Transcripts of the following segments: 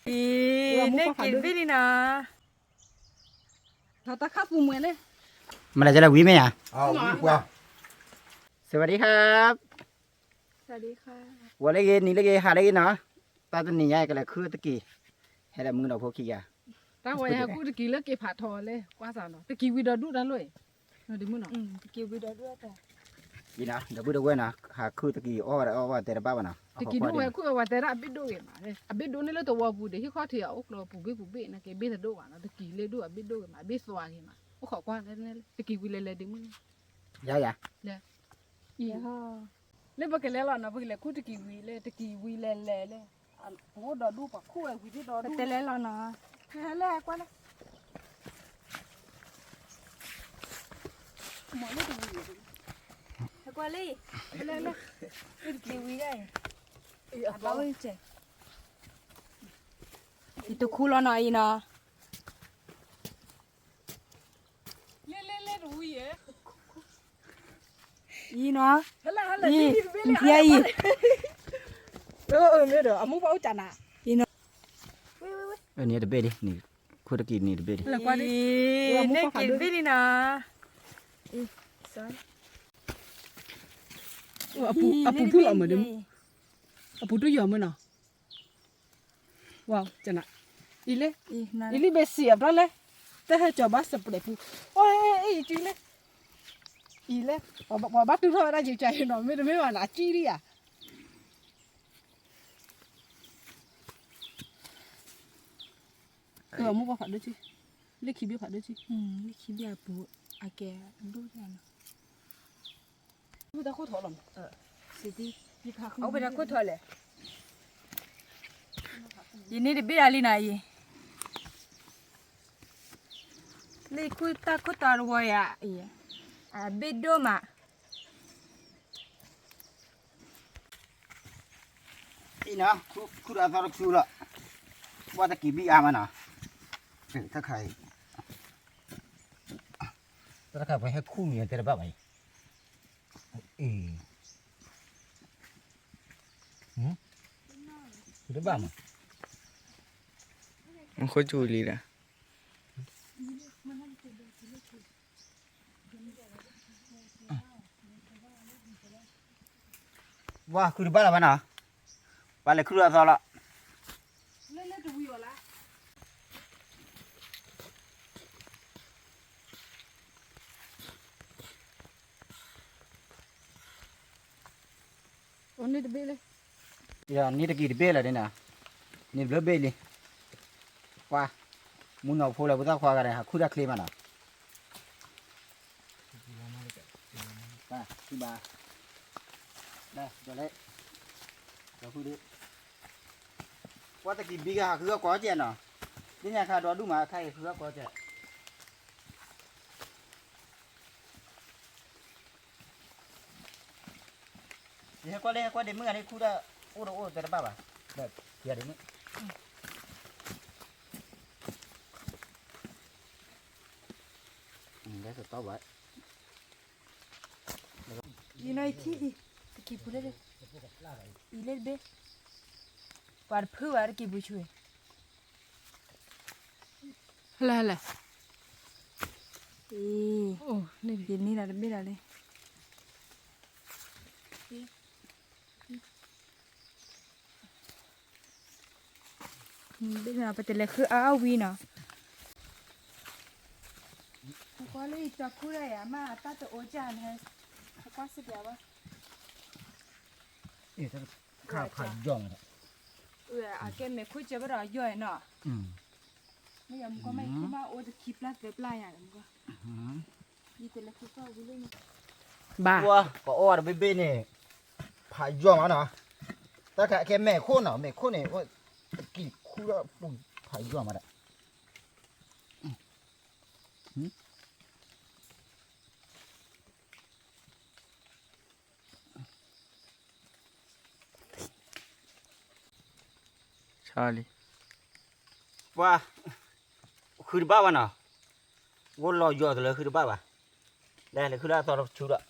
အံၤ န့ၢ်က့ၤတဘ့ၣ်လံနီၤ. တၢ်ခါပူၤမွဲန့ၣ် မၤလဲၤကလဲၤဝံၤမ့ၢ်ဧါ. ဝံၤပှၤ สวัสดีครับ สวัสดีค่ะ ဝဲလၢဂ့ၤ နံၤလၢဂ့ၤ ဟါလၢဂ့ၤနီၤ. တၢ်တနံၤညါကလဲၤခုၣ်တက့ၢ်, ဟဲလၢမုၢ်ဒီးဖိခံဂၤ, တၢ်ဝဲယဟဲခုၣ်တက့ၢ်လၢက့ၤဖးထီလၢ ကွၢ်စးနီၤ တက့ၢ်ဝံၤဒီးဒူၣ်တၢ်လီၢ်အံၤ, တက့ၢ်ဝံၤဒီးဒူၣ်တၢ် အံၤနီၤ ဒီပုၢ်ဒီဝဲၢ်နီၤ ဟးခုၣ်တက့ၢ်အီၣ်ဝဲဒီးအီၣ်ဝဲတဲတဘၣ်ဘၣ်နီၤ. တက့ၢ်ဒူၣ်ဝဲခုၣ်ဝဲတဲဒၣ်အဘ့ၣ်ဒိၣ်ဂ့ၤမး, အဘ့ၣ်ဒိၣ်န့ၣ်လၢတဝီပူၤဒီး ဟံၣ်ခီၣ်ထံးအအိၣ်ကျိၤပူၤဘ့ၣ်ပူၤဘ့ၣ်န့ၣ်က့ၤ ဘ့ၣ်တဒိၣ်ဘၣ်နီၤ. တက့ၢ်လ့ဒူၣ်အဘ့ၣ်ဒိၣ်ဂ့ၤမး အဘ့ၣ်သွါဂ့ၤမး အိၣ်ခိးကွၢ်လၢန့ၣ် တက့ၢ်ဝံၤလဲၤလဲၤဒ့မုၣ်န့ၣ် ယၤယၤ လၢ အံၤ လၢပကလဲၤလီၤနီၤ ပကလဲၤခူၣ်တက့ၢ်ဝံၤလၢ တက့ၢ်ဝံၤလဲၤလဲၤလၢ ပအိၣ်ဒီးဒူၣ်ပှၤခူၣ်ဝဲဝံၤဒ်ဒီးဒူၣ် ပတဲလဲၤလီၤနီၤ ဟဲလၢကွၢ်လၢ မ့ၢ်လၢတဝံၤ ဟဲကွၢ်လၢ လၢလၢ အံၤတက့ၢ်ဝံၤဒၣ်အံၤ အဘၣ်ဝဲကဲ အံၤတခူၣ်လီၤနီၤအံၤနီၤ အံၤနီၤ အံၤဖျဲအံၤ မ့ၢ်ဒီး အမိၢ်ပှၢ်အိၣ်ကနၤ အံၤနီၤ န့ၣ်တဘ့ၣ်လံ ခိၣ်တက့ၢ်န့ၣ်တဘ့ၣ်လံ န့ၢ်က့ၤတဘ့ၣ်လံနီၤ အပူၤဖုလီၤမ့ၢ်ဒီး အပူၤတူၢ်ယီၤမ့ၢ်နီၤ ဝါကန အံၤလၢ အံၤလံဘဲစံးအဘျီလဲၣ် တဟဲကၠီၤဘၣ်စပျဲးပူၤ အိၣ်အံၤကံလၢ အံၤလၢ ပှၤဘၣ်တူၢ်ထီၣ်ဝဲဒၣ်ယကၢ်အံၤနီၤ မ့တမ့ၢ်ဘၣ်နီၤ အကံလံဧါ မိၢ်ပှၢ်ဖးဒိၣ်ကံ လ့ၣ်ခံဘ့ၣ်ဖးဒိၣ်ကံ လ့ၣ်ခံဘ့ၣ်အပူၤ အကဲဒိၣ်ဒၣ်နီၤ မ့ၢ်တၢ်ခိၣ်ထီၣ်လီၤမး အဝဲတၢ်ခိၣ်ထီၣ်လဲၣ် ယန့ၢ်တဘ့ၣ်ဒၣ်လံနီၤအံၤ လၢယခူၣ်တၢ်ခိၣ်တီတဝီယၤအံၤ အဘ့ၣ်ဒိၣ်မး အံၤနီၤ ခူၣ်ဒီးအသီတဆူလီၤ ပှၤတက့ၤဘံၣ်အါမးနီၤ တၢ်ခါအံၤ တၢ်ခါပှၤဟဲခူၣ်မံၤတဲတဘၣ်ဘၣ်အံၤ အံၤ တဘၣ်မး မ့ၢ်ခိၣ်ဆူၣ်လံဒီး ဝါ ခုတဘၣ်လီၤဘၣ်နီၤ ပှၤလဲၤခုၣ်လၢအသီလီၤ န့ၢ်တက့ၢ်တဘ့ၣ်လၢၤဒ်န့ၣ်, န့ၢ်ဘျၢဘ့ၣ်လံ, ပှၤ, မုၢ်နီၢ်ဖိလၢပသၣ်ခွါဂၤန့ၣ် ဟးခူၣ်တၢ်ချ့မးနီၤ, ဘၣ်, ဒီးလဲၣ်, ဒီးဃုဒု, ပှၤတကံၢ်ဘံကဟးဃုအီၣ်ကိးကဲနီၤ, ဒ်ညါခါဒီဒူၣ်မး ခါအံၤဃုအီၣ်ကိးကဲ ယဟဲကွၢ်လၢဟဲကွၢ်ဒ့မုၣ်ဂၤန့ၣ် ခူၣ်တၢ်အိၣ်တအိၣ်တဲတဘၣ်ဘၣ်, ဒီးယၤဒ့မုၣ်, လဲၤစတီဘၣ်, ယနီၢ်ယထံၣ်အံၤ, တကံၢ်ပူၤလၢ, အံၤလၢတဘ့ၣ်, ပှၤတဖုဘၣ်တကံၢ်ပူၤဆူၣ် ဟဲလၢဟဲလၢ, အံၤ, ယန့ၢ်ဒၣ်တဘ့ၣ်ဒၣ်လံ, ဘ့ၣ်နီၤ ပတလဲၤဃုအါအါဝံၤနီၤ, ကွၢ်လၢယတၢ်ခူၣ်ဒၣ်ယၤမး အတၢ်တအိၣ်ကၢ်န့ၣ်, ကွၢ်စ့ၢ်ကီးဘၣ်, ခါဖးယီၢ်မး, အကဲမဲာ်ခိၣ်စၢၤဘၣ်ဒီးယီၢ်နီၤ, မ့ၢ်ယမူကီၢ်မ့ၢ်ခူၣ်မးအိၣ်တခံပျၢ်သၢပျၢ်ယၤမူကီၢ်, ယတလဲၤဃုကီၢ်ဝံၤလၢန့ၣ်, ဘၣ်, ပှၤအိၣ်ဝဲတဘ့ၣ်ဘ့ၣ်န့ၣ်, ဖးယီၢ်မးနီၤ, တၢ်ခါကဲမဲာ်ခိၣ်နီၤ မဲာ်ခိၣ်န့ၣ်, တကံၢ်ခူၣ်လၢပူၤဖးယီၢ်မးဒီး ဆါလံ, ပှၤ, ဃုတဘၣ်ဘၣ်နီၤ, ဂိၢ်လီၤယီၤတလၢဃုတဘၣ်ဘၣ်, လဲၤလဲၤဃုလၢအသီတဆူဒီး အံၤ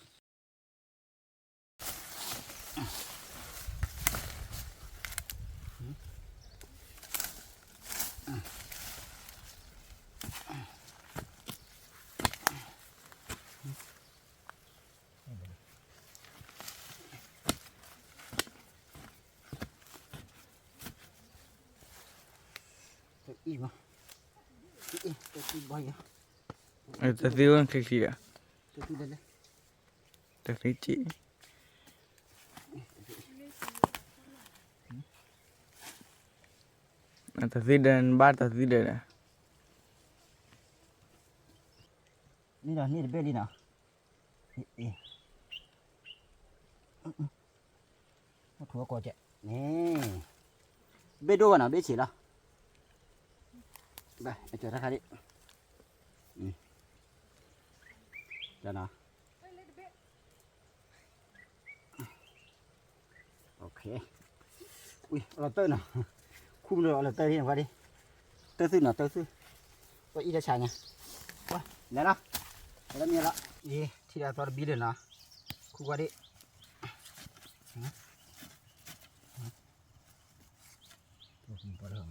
တအံၤဘၣ်, တအံၤ, တအံၤဘၣ်ယၤ, တသ့ဝဲခံဆံဒီး, တသ့လဲၣ်, တသ့က့, တသ့ဒီးနဘၣ်တသ့ဒီး, န့ၣ်ဒီးန့ၣ်တဘ့ၣ်လံနီၤ, အ့ၣ်, ထူအကီၢ်ကဲ, န့ၣ်, ဘ့ၣ်ဒိၣ်ဘၣ်နီၤ ဘ့ၣ်ဆံးလီၤ, ဘၣ်, အကၠီၤတၢ်ခါဒံး, ကၠီၤနီၤ ဝံၤ အလီၤတၢၢ်နီၤ, ခူၣ်မနုၤအလီၤတၢၢ်ဒ်န့ၣ်ခွါဒံး, တၢၢ်သုနီၤ တၢၢ်သု, ပအံၤတၢ်ဆါညါ, ဝါ, လဲၤလီၤ, လဲၤလီၤမံၤလီၤ, ယံၤ ထံၣ်ဒီးသီတဘံလၢနီၤ, ခူၣ်ခွါဒံး,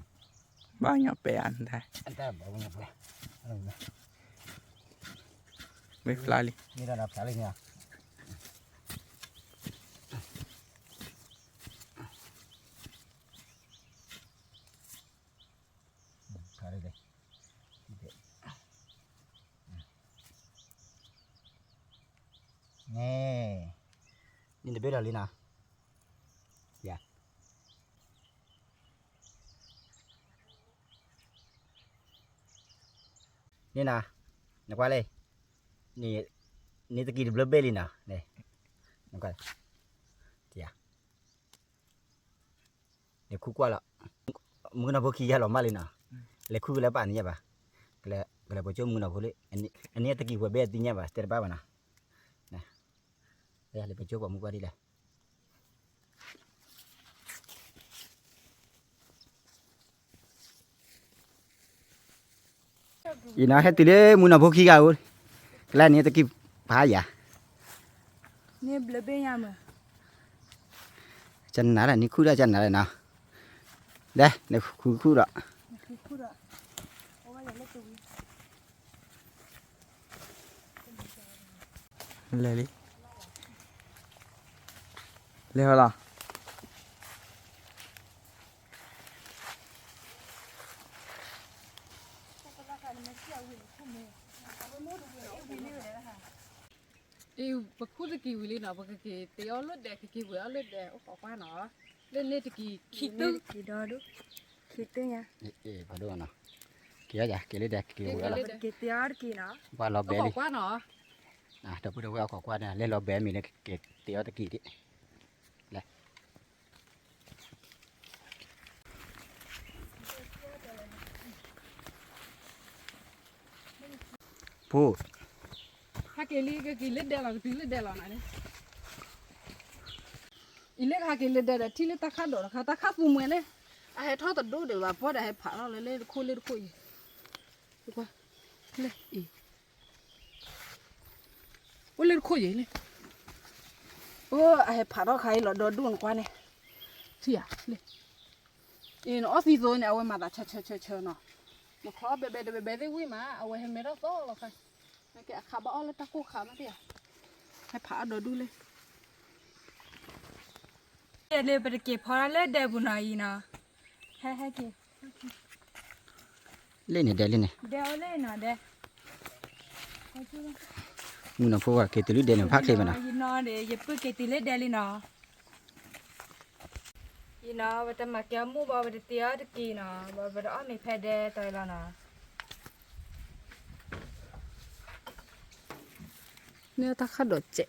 ဘၣ်ညီပဲအတၢ်, မ့ၢ်ဖျါလံ, မ့ၢ်ဖျါလံန့ၣ်, န့ၣ်, န့ၣ်တဘ့ၣ်လီၤလံနီၤ, ယၤ န့ၣ်နီၤ, နကွၢ်လံ, န့ၣ်တကံၢ်တဘျၢဘ့ၣ်လံနီၤ, နကွၢ်, ယၤ လဲၤခူၣ်ကွၢ်လီၤ, မုၣ်ကနီၤဖိခံဂၤလီၤမၢ်လံနီၤ, လဲၤခူၣ်ကလဲၤပာ်နံၣ်ညါဘၣ်, ကလဲၤပှဲၤကၠိမုၣ်ကနီၤဖိလံ, အနံၣ်တကံၢ်ပှဲၤဘ့ၣ်အသ့ၣ်ညါဘၣ် တဲတဘၣ်ဘၣ်နီၤ, လဲၤပှဲၤကၠိပှၤမုၣ်ကွၢ်ဒ်လဲၣ် အံၤနီၤ ဟဲတုၤလၢမုၣ်ကနီၤဖိခံဂၤအအိၣ်, ကလဲၤန့ၣ်တကံၢ်ဖးယၤ, န့ၣ်ဘျၢဘ့ၣ်ညါမး, ကနၤလၢနံၣ်ခူၣ်ဒီးကနၤလၢနီၤ, လဲၤ လဲၤခူၣ်ခူၣ်ဒီး လဲၤလံ, လဲၤဟီလီၤ. အံၤ ပခူၣ်တကံၢ်ဝံၤလံနီၤ, ပကက့ၤတ့အီၤလၢဒဲး, ကက့ၤဝဲအီၤလၢဒဲး, အိၣ်ခိးကွၢ်နီၤ, လၢန့ၣ်တကံၢ်ခံတု, ခံတုညါ, က့ၤလၢဒဲး, က့ၤတ့အီၤတကံၢ်နီၤ, ပှၤလီၤဘဲလံ, ဒီပုၢ်ဒီဝဲၢ်အိၣ်ခိးကွၢ်န့ၣ် လဲၤလီၤဘဲမ့ၢ်လၢက့ၤတ့အီၤတကံၢ်ဒံး, လဲၤ ဖိ, ဟဲက့ၤလံ ကက့ၤလၢဒဲးလီၤ, ကတုၤလၢဒဲးလီၤနၤ, အံၤလၢကဟဲက့ၤလၢဒဲးဒီး ထံၣ်လၢတၢ်ခၣ်ဒိးတခါ, တၢ်ခၣ်သူမှဲၤလၢ အဟဲထီၣ်တဒိၣ်ဒံးဘၣ်, ပှၤဒီးဟဲဖးထီၣ်လၢလၢတခိၣ်လၢတခိၣ်အံၤ, လၢအံၤ အိၣ်လၢတခိၣ်ယံၤလံ, အိၣ် အဟဲဖးထီၣ်ခါအံၤလီၤဒီဒူၣ်နကွၢ်န့ၣ်, ထံၣ်ဧါ, လၢ အံၤနအီၣ်သံသိန့ၣ် အဝဲမၤသးဆၢဆၢဆၢဆၢနီၤ, နချီဘဲဘဲတဘဲဘဲသ့ၣ်ဝံၣ်မး အဝဲဟဲမဲထီၣ်သီလီၤခါ, နကဲအခးဘၣ်အီၣ်လၢတၢ်ကိၢ်ခးမးသ့ၣ်ဧါ, ဟဲဖးအီၣ်ဒီဒူၣ်လံ လၢပတက့ၤဖီလၢဒဲပူၤနီၤအံၤနီၤ, ဟဲဟဲက့ၤ လၢန့ၣ်ဒဲလံန့ၣ်, ဒဲအိၣ်လၢနီၤဒဲ, မုၣ်ကနီၤဖိက့ၤတုၤလၢဒဲန့ၣ် ဖးချ့မးနီၤ, ယနီၤဒီး ယပုၢ်က့ၤတုၤလၢဒဲလံနီၤ, အံၤနီၤ ပတမၤကဲအီၣ်မူဘၣ် ပတတ့အီၣ်တက့ၢ်နီၤ, ပတအီၣ်မ့ၤဖဲဒဲတၢ်လီၤနီၤ, န့ၣ်တၢ်ခၣ်ဒိးစဲး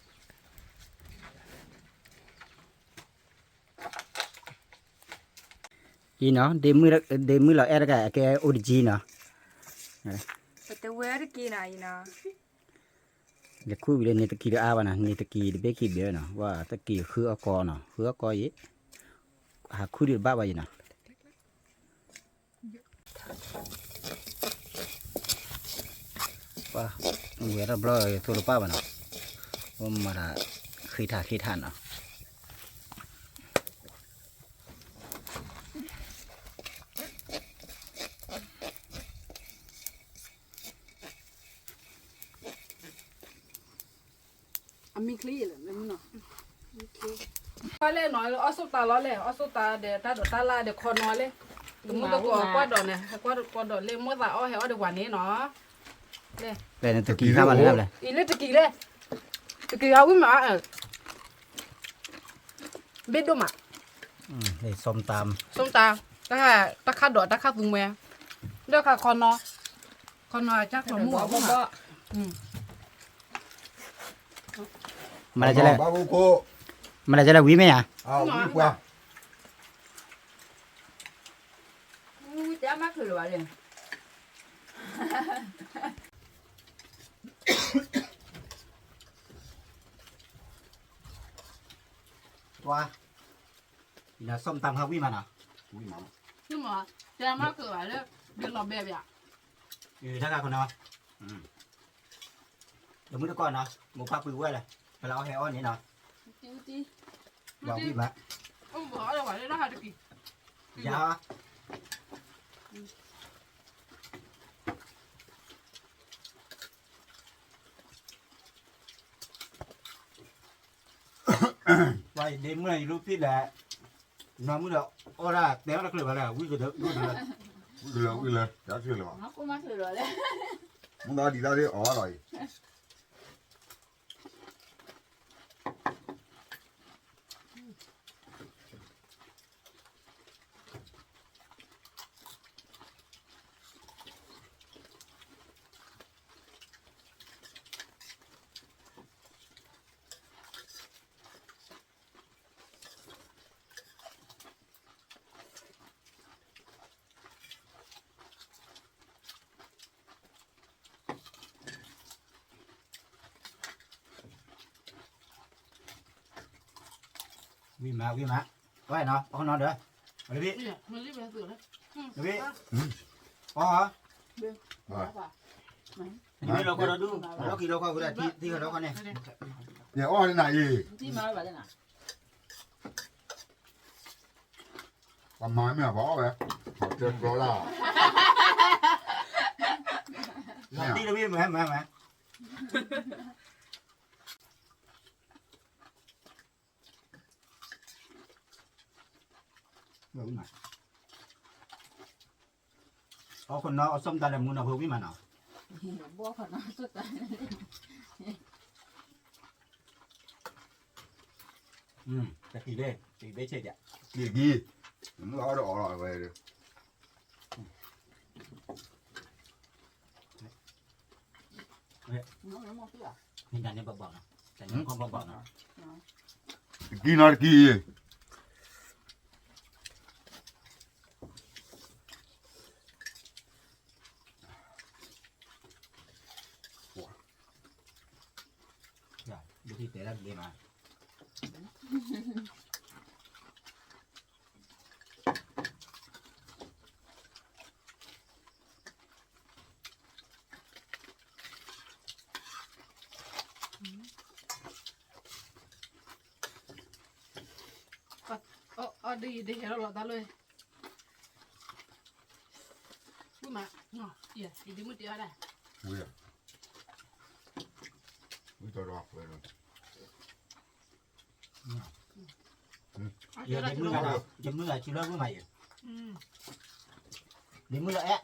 အံၤနီၤ, ဒ့မုၢ်လီၤအဲၣ်တဂၤ အကဲအိၣ်တကံနီၤ, ပတဝဲတကံနီၤအံၤနီၤ, လဲၤခူၣ်ဝံၤလၢန့ၣ်တကံတအါဘၣ်နီၤ, န့ၣ်တကံတဘ့ၣ်ခံဘ့ၣ်နီၤ, ဝဲတကံဃုအီၣ်ကီနီၤ, ဃုအီၣ်ကီယံၤ, ဟးခူၣ်ဒံးတဘၣ်ဘၣ်ယံၤနီၤ ပှၤဝဲတဘျီယသိတပၣ်ဘၣ်နီၤ, ပမၤတၢ်ဃ့ထးဃ့ထးနီၤ, မ့ၢ်ချံလၢမ့ၢ်နီၤ, ပှၤလဲၣ်နီၤ အီၣ်ဆိၣ်တၢ်လီၤလဲၣ်, အီၣ်ဆိၣ်တၢ်ဒီးတၢ်ဒိးတၢ်လၢ်ဒီးခီနီၤလဲၣ်, တမူတကိးကွၢ်ဒီးန့ၣ် ကွၢ်ဒီးလၢ မိၢ်သးအီၣ်ဟဲအီၣ်ဒီးပှၤန့ၣ်နီၤ, လဲၣ်, တကံၤခါမးလဲၣ်, အံၤလၢတကံၤလဲၣ်, တကံၤဟးဝံၣ်မး, ဘ့ၣ်ဒိၣ်မး, ส้มตำ, တၢ်ခါဒီးတၢ်ခါသူမှဲ, ဒီးခါခီနီၤ, ခီနီၤ ကၢ်ကျီၤမူၢ်, မနုၤလဲၣ်, မနုၤလဲၣ်ဝံၤမ့ၢ်ဧါ, ဝံၤပှၤ, ဝံၤတမၤချုးလၢၤဘၣ်လဲၣ်, ပှၤ, ဒီးส้มตำဟးဝံၣ်မးနီၤ, ဝံၣ်မး, တမၤချုးဘၣ်လၢ ဒုးလီၤဘဲဘၣ်, တၢ်ခါခီနီၤ, တမူတကိးနီၤ မိၢ်ပၢ်ပှ့ၤဝဲလဲၣ်, ဖဲလၢအီၣ်ဟဲအီၣ်န့ၣ်နီၤ, ဝံၣ်မး, ယၤ ပှၤယဒ့မုၣ်ယလူဖံၣ်လဲၣ်, နီၢ်မုၣ်ဒီးအီၣ်ဒၣ်တဲအီၣ်တချုးဘၣ်လဲၣ်, ဝံၣ်ကဒၢ, ဝံၣ်ကဒၢ, ဝံၣ်ကဒၢ, တချုးလၢၤဘၣ်, မူဒါဒ်လဲၣ်အီၣ်လီၤအံၤ ဝံၣ်မး ဝံၣ်မး, ဝဲနီၤ အီၣ်နီၤဒီး, တဘ့ၣ်, တဘ့ၣ်, အီၣ်, တဘ့ၣ်လီၤကွၢ်ဒီဒူၣ်, လီၢ်ခံလီၤကွၢ်ဝဲဒၣ် ထံၣ်လီၤကွၢ်န့ၣ်, ယအီၣ်နၤအံၤ ပှၤမၤမ့ၢ်ပှၤအီၣ်ဝဲ, ပှၤတဲကျီလၢ်, မၤတံၢ်တဘ့ၣ်မးမးမး, အီၣ်ခိၣ်နီၤ အီၣ်စီၤပၤတၢ်လၢမူနီၤ ဖိဝံၣ်မးနီၤ, တကံၢ်ဘ့ၣ် တကံၢ်ဘ့ၣ်ဆ့ၣ်ဒၣ်, ကံၢ်ကံၢ်, မ့ၢ်အီၣ်ဒီးအီၣ်လီၤဝဲ, မ့ၢ်တၢ်န့ၣ်ဘၣ်ဘၣ်နီၤ, တၢ်န့ၣ်ခီဘၣ်ဘၣ်နီၤ, တကံၢ်နီၤတကံၢ် ဒ်တဲဒၣ်ဒ်မး, အီၣ်ဒ်ယဒ်ဟဲလီၤလီၤတၢ်လၢ, ဝံၣ်မး, ယဒ်မုၣ်တဲအီၣ်ဒၣ်, ဝံၣ်, ဝံၣ်, ယမုၣ်ဂၤဆူလၢဝံၣ်မးယ, ဒ်မုၣ်လၢအဲၣ်,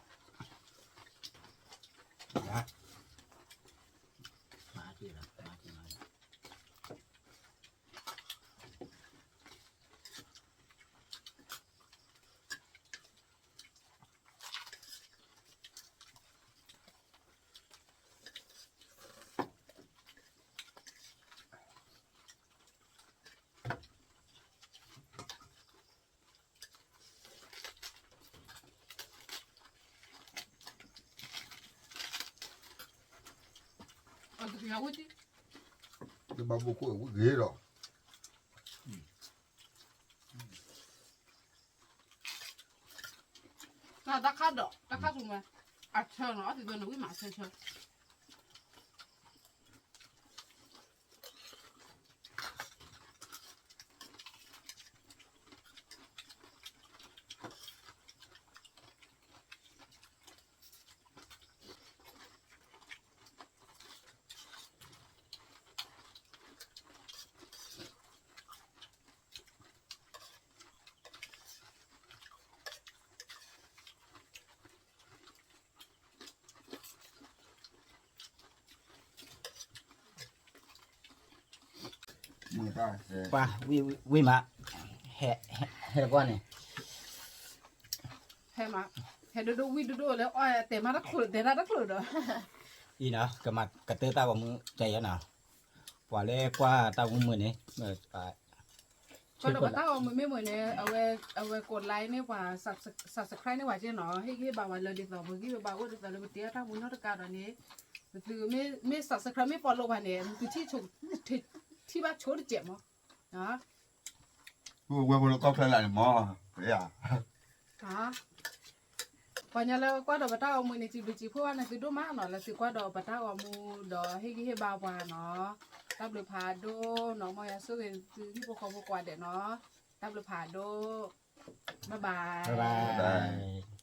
မၤတံၢ်လီၤ, မၤတံၢ်လီၤ တဘၣ်ဘိၣ်ခိၣ်ဝံၣ်ဂ့ၤဒီး, တၢ်ခါဒီး တၢ်ခါဆူမဲ, အဆၢနီၤ အီၣ်သ့ၣ်သ့ၣ်န့ၣ် ဝံၣ်မးအဆၢဆၢ တၢ်ခါဆူမဲ, အဆၢနီၤ အီၣ်သ့ၣ်သ့ၣ်န့ၣ် ဝံၣ်မးအဆၢဆၢ ပှၤ ဝံၣ်မး, ဟဲ ဟဲကွၢ်န့ၣ် ဟဲမး, ဟဲဒိၣ်ဒိၣ်ဝံၣ်ဒိၣ်ဒိၣ်လၢအီၣ်တဲမးတၢ်ချိၣ်တဲတၢ်တချိၣ်ဒီး, အံၤနီၤ ကမၤကတၢၢ်တၢ်ဂီၤမူတဲယဲနီၤ, ပှၤလၢကွၢ်တၢ်ဂီၤမူန့ၣ် ကွၢ်ဒီးပတၢ်ဂီၤမူမ့ၢ်မ့ၢ်န့ၣ် အဝဲ အဝဲကိး like န့ၢ်ပှၤ subscribe န့ၢ်ပှၤကဲနီၤ, ဟ့ၣ်ဂံၢ်ဟ့ၣ်ဘါဝဲလၢဒ်သိး ပဂံၢ်ပဘါအိၣ်ဒ်သိးလၢပတဲအတၢ်မူနီတကါဒီးန့ၣ်, ပသုမ့ၢ် subscribe မ့ၢ် follow ပှၤန့ၣ် ပသုထံၣ် ထံၣ်ဘၣ်ဆိတစဲးမး, ဝဲဖိလၢကီၢ်ဖျဲလးန့ၣ်မး, ပှၤညါလၢကွၢ်ဒီးပတၢ်ဂီၤမူန့ၣ် စံးဘျုးစံးဖှိၣ်ဘၣ်န့ၣ် သုဒိၣ်မးနီၤ လၢသုကွၢ်ဒီးပတၢ်ဂီၤမူဒီးဟ့ၣ်ဂံၢ်ဟ့ၣ်ဘါပှၤနီၤ, တၢ်ဘျုးဖးဒိၣ်နီၤ, မ်ယွၤဆိၣ်ဂ့ၤသုဟံၣ်ဖိဃီဖိကိးဂၤဒဲးနီၤ, တၢ်ဘျုးဖးဒိၣ်, bye bye.